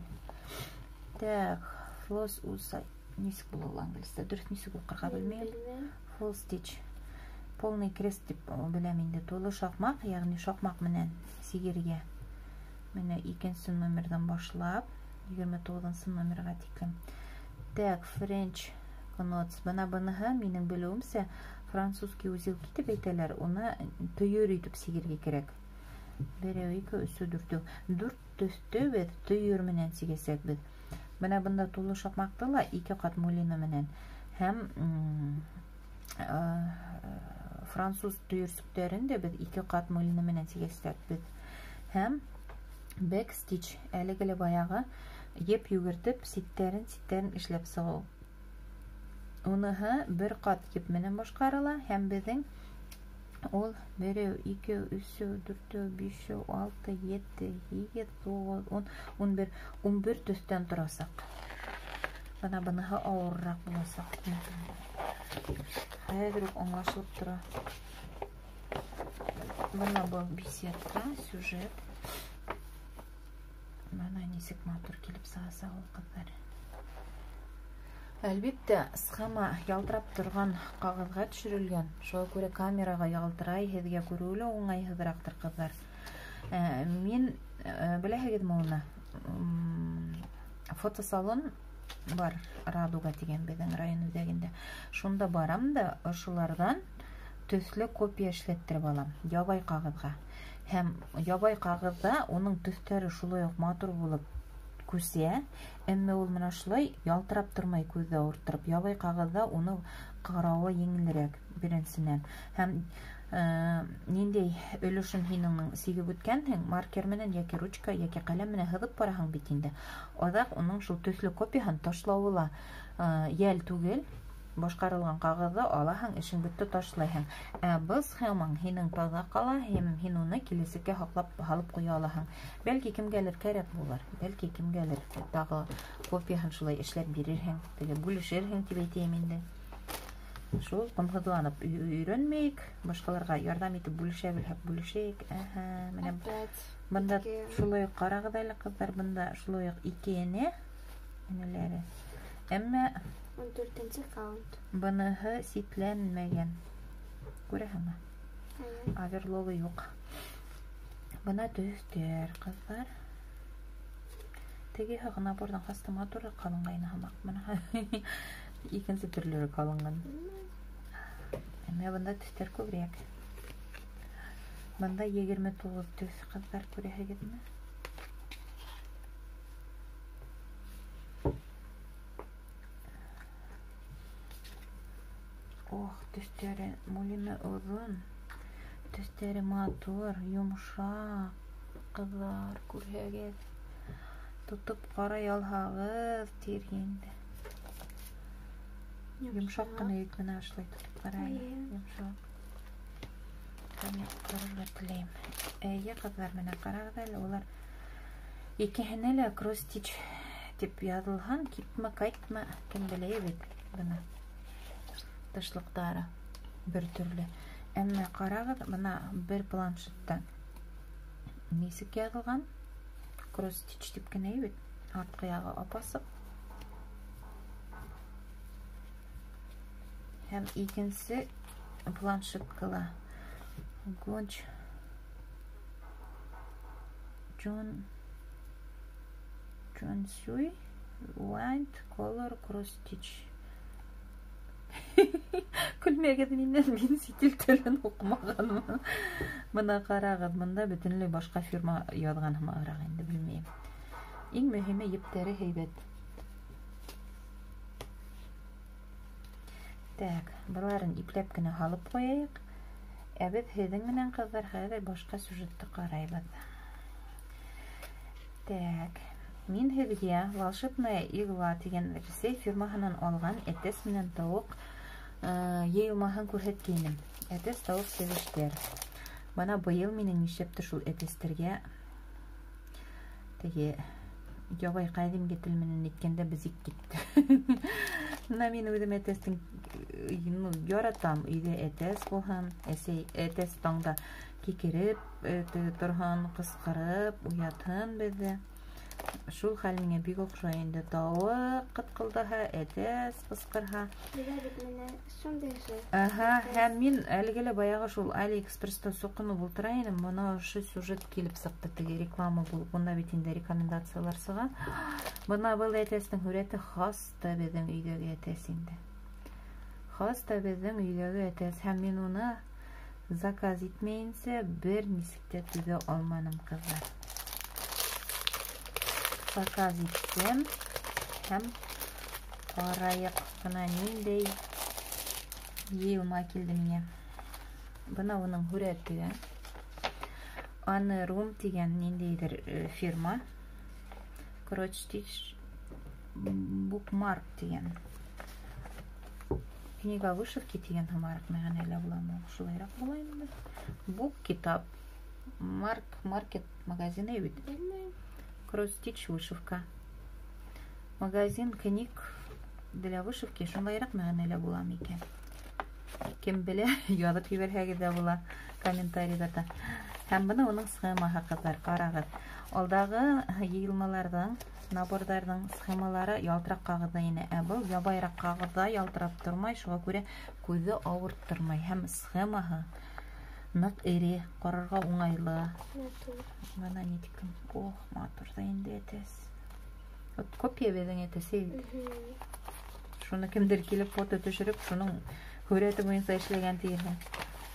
Так, флос уса нисек була ул англистә? Дөрөҫ нисек уҡырға белмәйем. Full stitch. Полный крест тип беләм инде. Тулы шаҡмаҡ, йәғни шаҡмаҡ менән сигергә. Менә икенсе номерҙан башлап 29 номерға тиклем. Так, French knots. Бына быныһы минең белеүемсә французский узелки тип әйтәләр. Уны төйөр итеп сигергә кәрәк. Берәү, ике, өсө, дүртәү. Дүрт төҫтө беҙ төйөр менән сигәсәкбеҙ. Бына бында тулы шаҡмаҡты ла ике ҡат мулина менән һәм француз төйөрсөктәрен дә беҙ ике ҡат мулина менән сигәсәкбеҙ. Һәм back stitch, әлеге лә баяғы еп йүгертеп ситтәрен эшләп сығыу. Уныһы бер ҡат еп менән башҡарыла һәм беҙҙең ул берәү, ике, өсәү, дүртәү, бишәү, алты, ете, һигеҙ, туғыҙ, ун, ун бер, ун бер төҫтән торасаҡ. Бына быныһы ауырыраҡ буласаҡ. Хәҙер үк аңлашылып тора. Бына был беседка, сюжет. Бына нисек матур килеп сығасаҡ ул, ҡыҙҙар. Әлбиттә, схема ялтырап торған ҡағыҙға төшөрөлгән. Шуға күрә камераға ялтырай, һеҙгә күреүе лә уңайһыҙыраҡтыр, ҡыҙҙар. Мин, беләһегеҙме уны? Фотосалон бар, Радуга тигән беҙҙең район үҙәгендә. Шунда барам да, ошоларҙан төҫлө копия эшләттереп алам, ябай ҡағыҙға. Һәм ябай ҡағыҙҙа уның төҫтәре шулай уҡ матур булып күсә, әммә ул менә шулай ялтырап тормай күҙҙе ауырттырып. Ябай ҡағыҙҙа уны ҡарауы еңелерәк, беренсенән. Һәм ниндәй өлөшөн һин уның сигеп үткәнһең, маркер менән йәки ручка, йәки ҡәләм менән һыҙып бараһың бит инде. Аҙаҡ уның шул төҫлө копияһын ташлауы ла йәл түгел. Башҡарылған ҡағыҙҙы алаһың, эшең бөттө, ташлайһың. Ә был схемаң һинең таҙа ҡала, һәм һин уны киләсәккә һаҡлап һалып ҡуя алаһың. Бәлки кемгәлер кәрәк булыр, бәлки кемгәлер тағы копияһын шулай эшләп бирерһең, теге бүлешерһең тип әйтәйем инде. Шул ҡомһоҙланып өйрәнмәйек, башҡаларға ярҙам итеп бүлешә белһәк, бүлешәйек. Әһә, менә бында шулай уҡ ҡарағыҙ әле, ҡыҙҙар, бында шулай уҡ ике энә, энәләре. Әммә 14 каунт. Быныһы ситләнмәгән. Күрәһеңме? Оверлогы юҡ. Бына төҫтәр, ҡыҙҙар. Тегеһе наборҙың хасты матурыраҡ ҡалынғайны һымаҡ. Бына икенсе төрлөрө ҡалынған. Әммә бында төҫтәр күберәк. Бында 29 төҫ, ҡыҙҙар, күрәһегеҙме? Ох, төҫтәре мулина оҙон, төҫтәре матур, йомшаҡ, ҡыҙҙар, күрһәгеҙ. Тотоп ҡарай алһағыҙ, тиргәндә. Йомшаҡ ҡына бит, бына ошолай тотоп ҡарай. Йомшаҡ. Мин ҡарарға теләйем. Эйе, ҡыҙҙар, менә ҡарағыҙ әле, улар икеһенә лә кросс-стич тип яҙылһан, китмә, кайтма, кем белә бит бына. Тышлыҡтары бер төрлө. Әммә ҡарағыҙ, бына бер планшетта нисек яҙылған? Кросс-стич тип кенә бит. Артҡы яғы апасыҡ. Һәм икенсе планшеткала Гонч Джон Сюй White Color Cross Stitch. Көлмәгеҙ минән, мин сит ил телен уҡымағанмын. Бына ҡарағыҙ, бында бөтөнләй башҡа фирма яҙған һымағыраҡ инде, белмәйем. Иң мөһиме ептәре һәйбәт. Так, быларын ипләп кенә һалып ҡуяйыҡ. Ә беҙ һеҙҙең менән, ҡыҙҙар, хәҙер башҡа сюжетты ҡарайбыҙ. Так, мин һеҙгә Волшебная игла тигән Рәсәй фирмаһынан алған әтәс менән тауыҡ йыйылмаһын күрһәткәйнем. Әтәс, тауыҡ, себештәр. Бына быйыл минең нишләптер шул әтәстәргә теге ябай ҡәҙимге тел менән әйткәндә беҙ китте. Бына мин үҙем әтәстең, ну, яратам. Өйҙә әтәс булһын, әсәй әтәс таңда кикереп торһон, ҡысҡырып уятһын беҙҙе. Шул хәл миңә бик оҡшай инде. Тауыҡ ҡытҡылдаһа, әтәс ҡысҡырһа. Беҙҙә бит менә шундай шул. Аһа, һәм мин әлеге лә баяғы шул Алиэкспресста соҡоноп ултыра инем. Бына ошо сюжет килеп сыҡты, теге реклама булып. Бында бит инде рекомендациялар сыға. Бына был әтәстең һүрәте хас та беҙҙең өйҙәге әтәс инде. Хас та беҙҙең өйҙәге әтәс. Һәм мин уны заказ итмәйенсә бер нисек тә түҙә алманым, ҡыҙҙар. Заказ иттем һәм ҡарайыҡ, бына ниндәй йыйылма килде миңә. Бына уның һүрәте. Анерум тигән ниндәйҙер фирма. Кросс-стич букмарк тигән. Книга вышивки тигән һымараҡ мәғәнәлә буламы? Шулайыраҡ була инде. Бук китап. Марк маркет магазины бит. Белмәйем. Кросс-стич вышивка. Магазин книг для вышивки шундайыраҡ мәғәнәлә була микән? Кем белә, яҙып ебәрһәгеҙ ҙә була комментарийҙарҙа. Һәм бына уның схемаһы, ҡыҙҙар, ҡарағыҙ. Алдағы йыйылмаларҙың, наборҙарҙың схемалары ялтыраҡ ҡағыҙҙа ине. Ә был ябайыраҡ ҡағыҙҙа ялтырап тормай, шуға күрә күҙҙе ауырттырмай. Һәм схемаһы ныҡ эре, ҡарарға уңайлы. Матур. Бына ни тиклем. Ох, матур ҙа инде әтәс. Вот копия беҙҙең әтәсе бит. Шуны кемдер килеп фото төшөрөп, шуның һүрәте буйынса эшләгән тиерһең.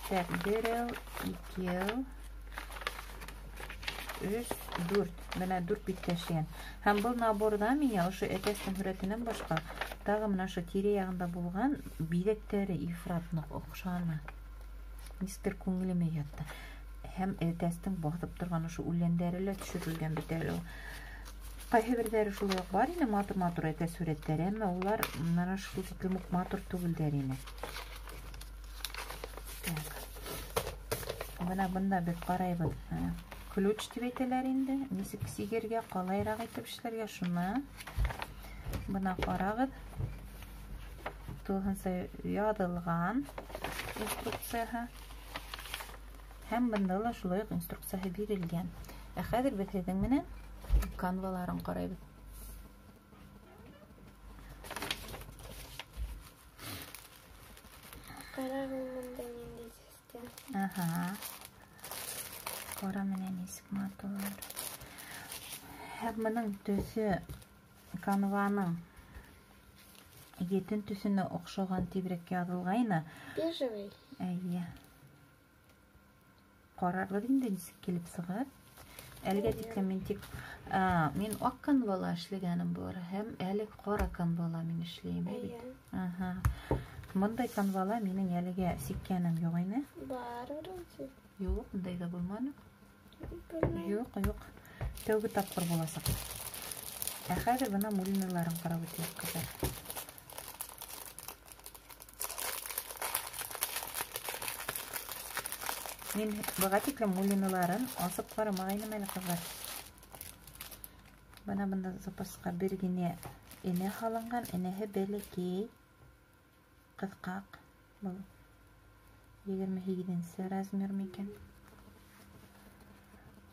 Так, берәү, икәү, өс, дүрт. Бына дүрт биттә эшләгән. Һәм был наборҙа миңә ошо әтәстең һүрәтенән башҡа тағы бына ошо тирә яғында булған биҙәктәре ифрат ныҡ оҡшаны. Нисектер күңелемә ятты. Һәм әтәстең баҫып торған ошо үләндәре лә төшөрөлгән бит әле ул. Ҡайһы берҙәре шулай уҡ бар ине, матур-матур әтәс һүрәттәре, әммә улар менә шул тиклем үк матур түгелдәр ине. Так. Бына бында беҙ ҡарайбыҙ. Ключ тип әйтәләр инде. Нисек сигергә, ҡалайыраҡ итеп эшләргә шуны. Бына ҡарағыҙ. Тулыһынса яҙылған инструкцияһы. Һәм бында ла шулай уҡ инструкцияһы бирелгән. Ә хәҙер беҙ һеҙҙең менән канваларын ҡарайбыҙ. Ҡарағыҙ, бында ниндәй төҫтә. Аһа. Ҡара менән нисек матур. Һәм бының төҫө канваның етен төҫөнә оҡшаған тиберәк яҙылғайны. Бежевый. Эйе. Ҡарарбыҙ инде нисек килеп сығыр. Әлегә тиклем мин тик, мин аҡ канвала эшләгәнем бар һәм әле ҡара канвала мин эшләйем бит. Эйе. Аһа. Бындай канвала минең әлегә сиккәнем юҡ ине. Бар вроде. Юҡ, бындай ҙа булманы. Белмәйем. Юҡ, юҡ. Тәүге тапҡыр буласаҡ. Ә хәҙер бына мулиналарын ҡарап үтәйек, ҡыҙҙар. Мин быға тиклем мулиналарын асып ҡарамағайным әле, ҡыҙҙар. Бына бында запасҡа бер генә энә һалынған, энәһе бәләкәй, ҡыҫҡаҡ. Был 28 размер микән?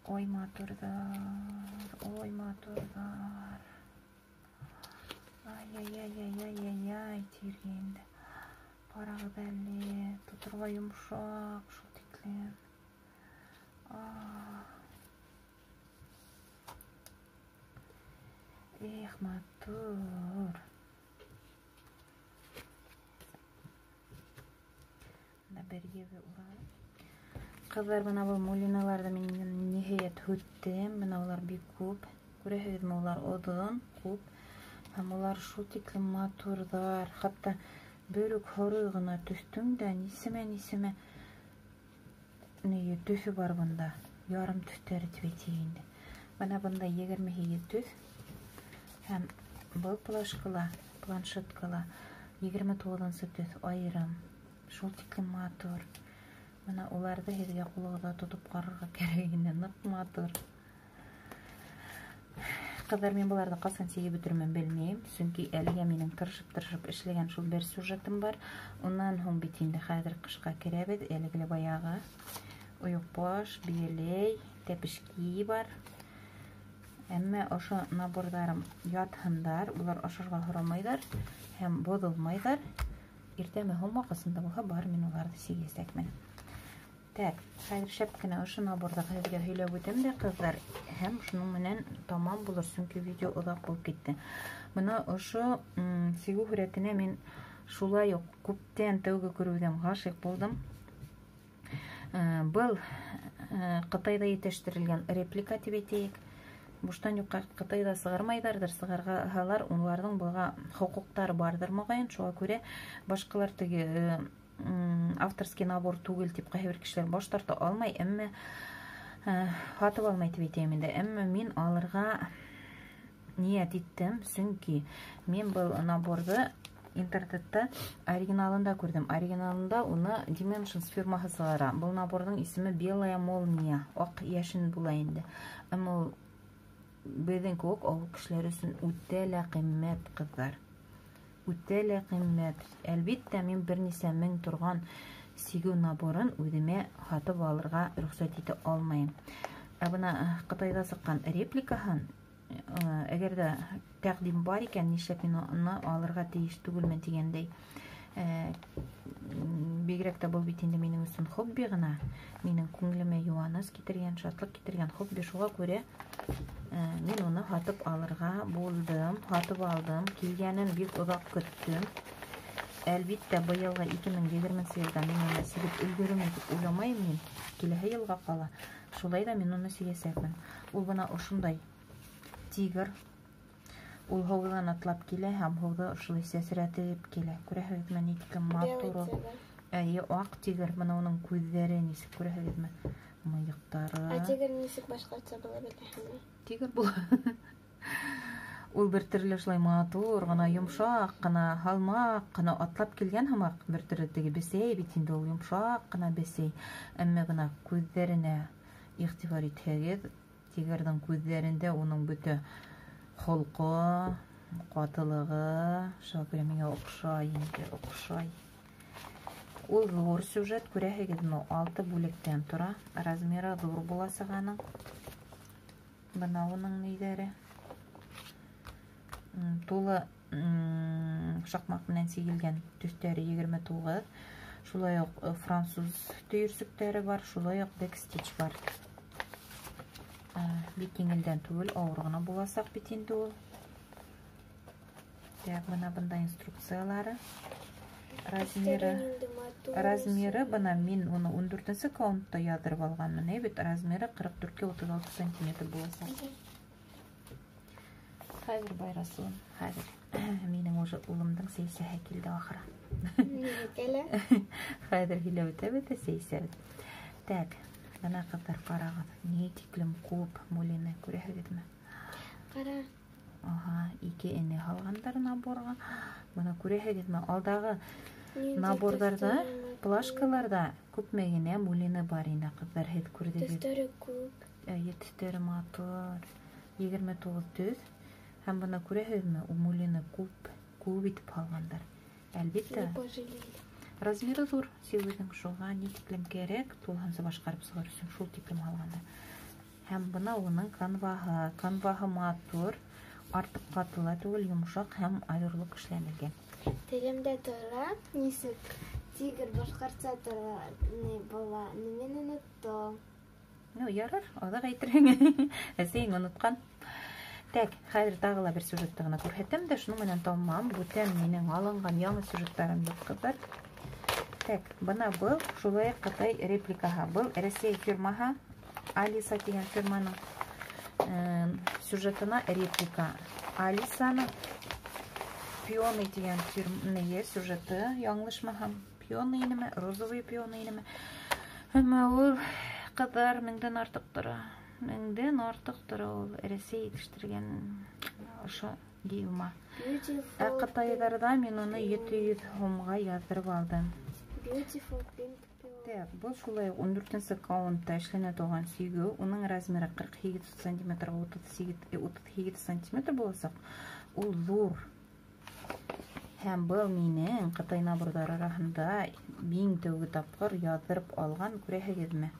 Ой, матурҙар, ой, матурҙар. Ай-яй-яй-яй-яй-яй, тиргә инде. Ҡарағыҙ әле, тоторға йомшаҡ, шул тиклем. Эх, матур. Бына бер ебе уралып. Ҡыҙҙар, бына был мулиналарҙы мин ниһайәт һүттем. Бына улар бик күп. Күрәһегеҙме, улар оҙон, күп. Һәм улар шул тиклем матурҙар. Хатта бер үк һоро ғына төҫтөң дә нисәмә-нисәмә төҫө бар бында. Ярым төҫтәре тип әйтәйек инде. Бына бында 28 төҫ. Һәм был планшеткала 29 төҫ айырым. Шул тиклем матур. Бына уларҙы һеҙгә ҡулығыҙға тотоп ҡарарға кәрәк ине, ныҡ матур. Ҡыҙҙар, мин быларҙы ҡасан сигеп бөтөрмөн белмәйем, сөнки әлегә минең тырышып-тырышып эшләгән шул бер сюжетым бар. Унан һуң бит инде хәҙер ҡышҡа керәбеҙ, әлеге лә баяғы ойоҡбаш, бейәләй, тәпешки бар. Әммә ошо наборҙарым ятһындар, улар ашарға һорамайҙар һәм боҙолмайҙар. Иртәме һуңмы, ҡасан да булһа, бар мин уларҙы сигәсәкмен. Так, хәҙер шәп кенә ошо наборҙы һеҙгә һөйләп үтәм дә, ҡыҙҙар, һәм шуның менән тамам булыр, сөнки видео оҙаҡ булып китте. Бына ошо сигеү һүрәтенә мин шулай уҡ күптән тәүге күреүҙән ғашиҡ булдым. Был Ҡытайҙа етештерелгән реплика тип әйтәйек. Буштан юҡҡа Ҡытайҙа сығармайҙарҙыр, сығарғаһалар, уларҙың быға хоҡуҡтары барҙыр моғайын. Шуға күрә башҡалар теге авторский набор түгел тип ҡайһы бер кешеләр баш тарта алмай, әммә һатып алмай тип әйтәйем инде. Әммә мин алырға ниәт иттем, сөнки мин был наборҙы интернетта оригиналында күрҙем. Оригиналында уны Dimensions фирмаһы сығара. Был наборҙың исеме Белая молния, аҡ йәшен була инде. Әммә ул беҙҙең кеүек ауыл кешеләре өсөн үтә лә ҡиммәт, ҡыҙҙар. Үтә лә ҡиммәт. Әлбиттә, мин бер нисә мең торған сигеү наборын үҙемә һатып алырға рөхсәт итә алмайым. Ә бына Ҡытайҙа сыҡҡан репликаһын, әгәр ҙә тәҡдим бар икән, нишләп мин уны алырға тейеш түгелмен тигәндәй. Бигерәк тә был бит инде минең өсөн хобби ғына, минең күңелемә йыуаныс китергән, шатлыҡ китергән хобби. Шуға күрә мин уны һатып алырға булдым, һатып алдым. Килгәнен бик оҙаҡ көттөм. Әлбиттә, быйылғы ике мең егерменсе йылда мин уны сигеп өлгөрөрмөн тип уйламайым мин. Киләһе йылға ҡала. Шулай ҙа мин уны сигәсәкмен. Ул бына ошондай тигр. Ул һыуҙан атлап килә һәм һыуҙы ошолай сәсрәтеп килә. Күрәһегеҙме, ни тиклем матур ул. Белый тигр. Әйе, аҡ тигр. Бына уның күҙҙәре нисек, күрәһегеҙме? Мыйыҡтары. Ә тигр нисек башҡортса була беләһеңме? Тигр була. Ул бер төрлө шулай матур ғына, йомшаҡ ҡына, һалмаҡ ҡына атлап килгән һымаҡ, бер төрлө теге бесәй бит инде ул, йомшаҡ ҡына бесәй. Әммә бына күҙҙәренә иғтибар итһәгеҙ, тигрҙең күҙҙәрендә уның бөтә холҡо, ҡатылығы, шуға күрә миңә оҡшай инде, оҡшай. Ул ҙур сюжет, күрәһегеҙме, 6 бүлектән тора, размеры ҙур буласаҡ аның. Бына уның ниҙәре. Тулы шаҡмаҡ менән сигелгән төҫтәре 29. Шулай уҡ француз төйөрсөктәре бар, шулай уҡ бэкстич бар. Бик еңелдән түгел, ауыр ғына буласаҡ бит инде ул. Так, бына бында инструкциялары. Размеры бына мин уны ун дүртенсе каунтта яҙырып алғанмын, әй бит, размеры ҡырыҡ дүрткә утыҙ алты сантиметр буласаҡ. Хәҙер, Байрасулым, хәҙер. Минең уже улымдың сәйсәһе килде ахыры. Килә. Хәҙер һөйләп үтәбеҙ ҙә сәйсәбеҙ. Так, бына ҡыҙҙар, ҡарағыҙ, ни тиклем күп мулины, күрәһегеҙме? Ҡара. Аһа, ике эне һалғандар наборға. Бына күрәһегеҙме, алдағы Ниндәй наборҙарҙа, төҫтәре матур. плашкаларҙа күпме генә мулины бар ине, ҡыҙҙар, һеҙ күрҙегеҙ. Төҫтәре күп. Әйе, төҫтәре матур. 29 төҫ. Һәм бына күрәһегеҙме, ул мулины күп, күп итеп һалғандар. Әлбиттә, Не пожалели. Размеры ҙур сигеүҙең, шуға ни тиклем кәрәк, тулыһынса башҡарып сығыр өсөн шул тиклем һалғанда. Һәм бына уның канваһы. Канваһы матур, артыҡ ҡаты ла түгел, йомшаҡ һәм айырлыҡ эшләнелгән. Телемдә тора, нисек тигр башҡортса тора, ни була, мин оноттом. Ну, ярар, аҙаҡ әйтерһең. Әсәйең онотҡан. Так, хәҙер тағы ла бер сюжетты ғына күрһәтәм дә, шуның менән тамам. Бүтән минең алынған яңы сюжеттарым юҡ, ҡыҙҙар. Так, бына был шулай ҡытай репликаһы. Был Рәсәй фирмаһы, Алиса тигән фирманың сюжетына реплика. Алисаның пионы тигән фирманың сюжеты, яңлышмаһам, пионы инеме, розовый пионы инеме. Әммә ул ҡыҙҙар 1000-дән артыҡ тора. 1000-дән артыҡ тора ул Рәсәй етештергән ошо йыйылма. Ә ҡытайҙарҙа мин уны 700 һумға яҙҙырып алдым. Beautiful pink peon. Так, был шулай уҡ 14-нсе каунтта эшләнә торған сигеү. Уның размеры 48 сантиметрға 38 сантиметр буласаҡ. Ул ҙур. Һәм был минең ҡытай наборҙары араһында иң тәүге тапҡыр яҙҙырып алған, күрәһегеҙме?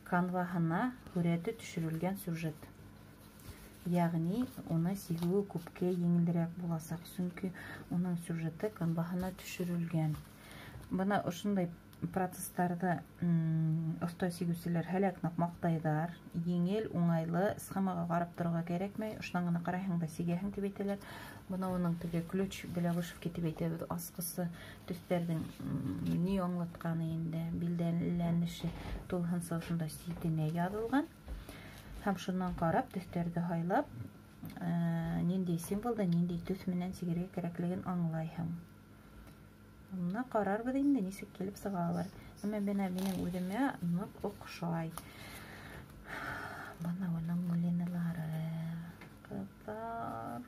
Канваһына һүрәте төшөрөлгән сюжет. Йәғни уны сигеүе күпкә еңелерәк буласаҡ, сөнки уның сюжеты канваһына төшөрөлгән. Бына ошондай процесстарҙы оҫта сигеүселәр һәләк ныҡ маҡтайҙар. Еңел, уңайлы, схемаға ҡарап торорға кәрәкмәй, ошонан ғына ҡарайһың да сигәһең тип әйтәләр. Бына уның теге ключ для вышивки тип әйтәбеҙ, асҡысы төҫтәрҙең ни аңлатҡаны инде, билдәләнеше тулыһынса ошонда ситенә яҙылған. Һәм шунан ҡарап төҫтәрҙе һайлап, ниндәй символда ниндәй төҫ менән сигергә кәрәклеген аңлайһың. Бына ҡарарбыҙ инде, нисек килеп сығалар. Әммә бына минең үҙемә ныҡ оҡшай. Бына уның мулиналары. Ҡыҙҙар.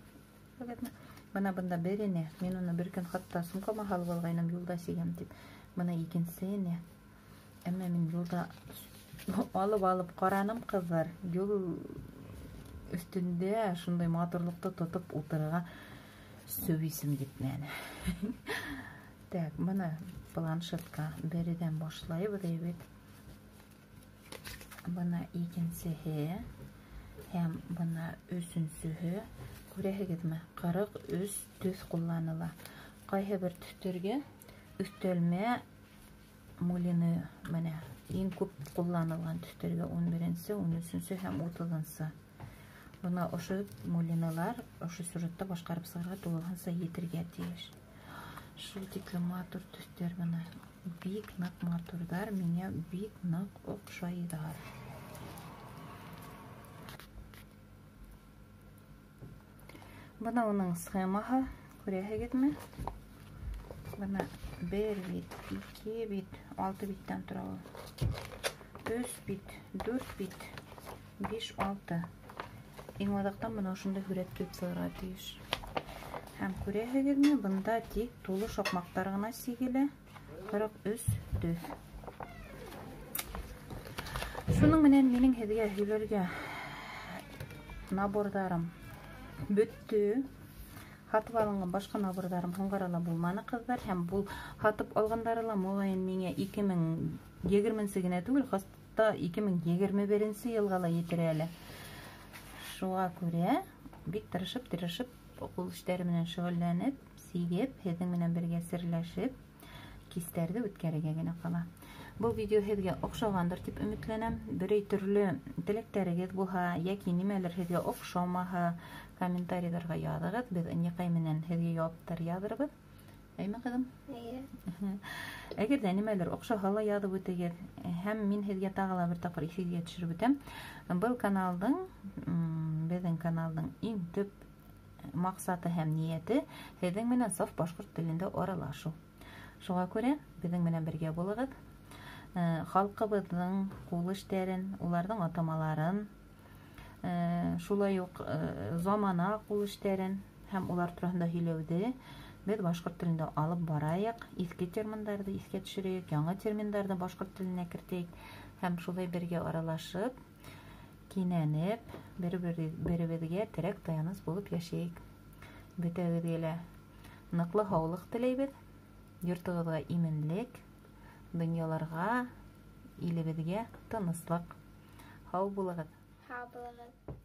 Бына бында бер ине. Мин уны бер көн хатта сумкама һалып алғайным, юлда сигәм тип. Бына икенсе ине. Әммә мин юлда алып-алып ҡараным, ҡыҙҙар. Юл өҫтөндә шундай матурлыҡты тотоп ултырырға сөйсем етмәне. Так, бына планшетка бередән башлайбыҙ бит. Бына икенсеһе һәм бына өсөнсөһө. Күрәһегеҙме? 43 төҫ ҡулланыла. Ҡайһы бер төҫтәргә өҫтәлмә мулины менә иң күп ҡулланылған төҫтәргә 11-нсе, 13-нсе һәм 30-нсы. Бына ошо мулиналар ошо сюжетты башҡарып сығырға тулыһынса етергә тейеш. Шул тиклем матур төҫтәр бына. Бик ныҡ матурҙар, миңә бик ныҡ оҡшайҙар. Бына уның схемаһы, күрәһегеҙме? Бына 1 бит, 2 бит, 6 биттән тора ул. 3 бит, 4 бит, 5, 6. Иң аҙаҡтан бына ошондай һүрәт килеп сығырға тейеш. Һәм күрәһегеҙме, бында тик тулы шаҡмаҡтар ғына сигелә. 43 төҫ. Шуның менән минең һеҙгә һөйләргә наборҙарым бөттө. Һатып алынған башҡа наборҙарым һуңғара ла булманы, ҡыҙҙар. Һәм был һатып алғандары ла моғайын миңә 2020 генә түгел, хатта 2021 йылға ла етер әле. Шуға күрә бик тырышып-тырышып ҡул эштәре менән шөғөлләнеп, сигеп, һеҙҙең менән бергә серләшеп, кистәрҙе үткәрергә генә ҡала. Был видео һеҙгә оҡшағандыр тип өмөтләнәм. Берәй төрлө теләктәрегеҙ булһа, йәки нимәлер һеҙгә оҡшамаһа, комментарийларға яҙығыҙ. Беҙ Ниҡай менән һеҙгә яуаптар яҙырбыҙ. Әйме, ҡыҙым? Эйе. Әгәр ҙә нимәлер оҡшаһа ла яҙып үтегеҙ. Һәм мин һеҙгә тағы ла бер тапҡыр иҫегеҙгә төшөрөп үтәм. Был беҙҙең каналдың иң төп маҡсаты һәм ниәте һеҙҙең менән саф башҡорт телендә аралашыу. Шуға күрә беҙҙең менән бергә булығыҙ. Халҡыбыҙҙың ҡул эштәрен, уларҙың атамаларын, шулай уҡ замана ҡул эштәрен һәм улар тураһында һөйләүҙе беҙ башҡорт телендә алып барайыҡ. Иҫке терминдарҙы иҫкә төшөрәйек, яңы терминдарҙы башҡорт теленә кертәйек һәм шулай бергә аралашып, кинәнеп, бер-беребеҙгә терәк таяныс булып йәшәйек. Бөтәгеҙгә лә ныҡлы һаулыҡ теләйбеҙ. Йортоғоҙға именлек, донъяларға, илебеҙгә тыныслыҡ. Һау булығыҙ. Һау булығыҙ.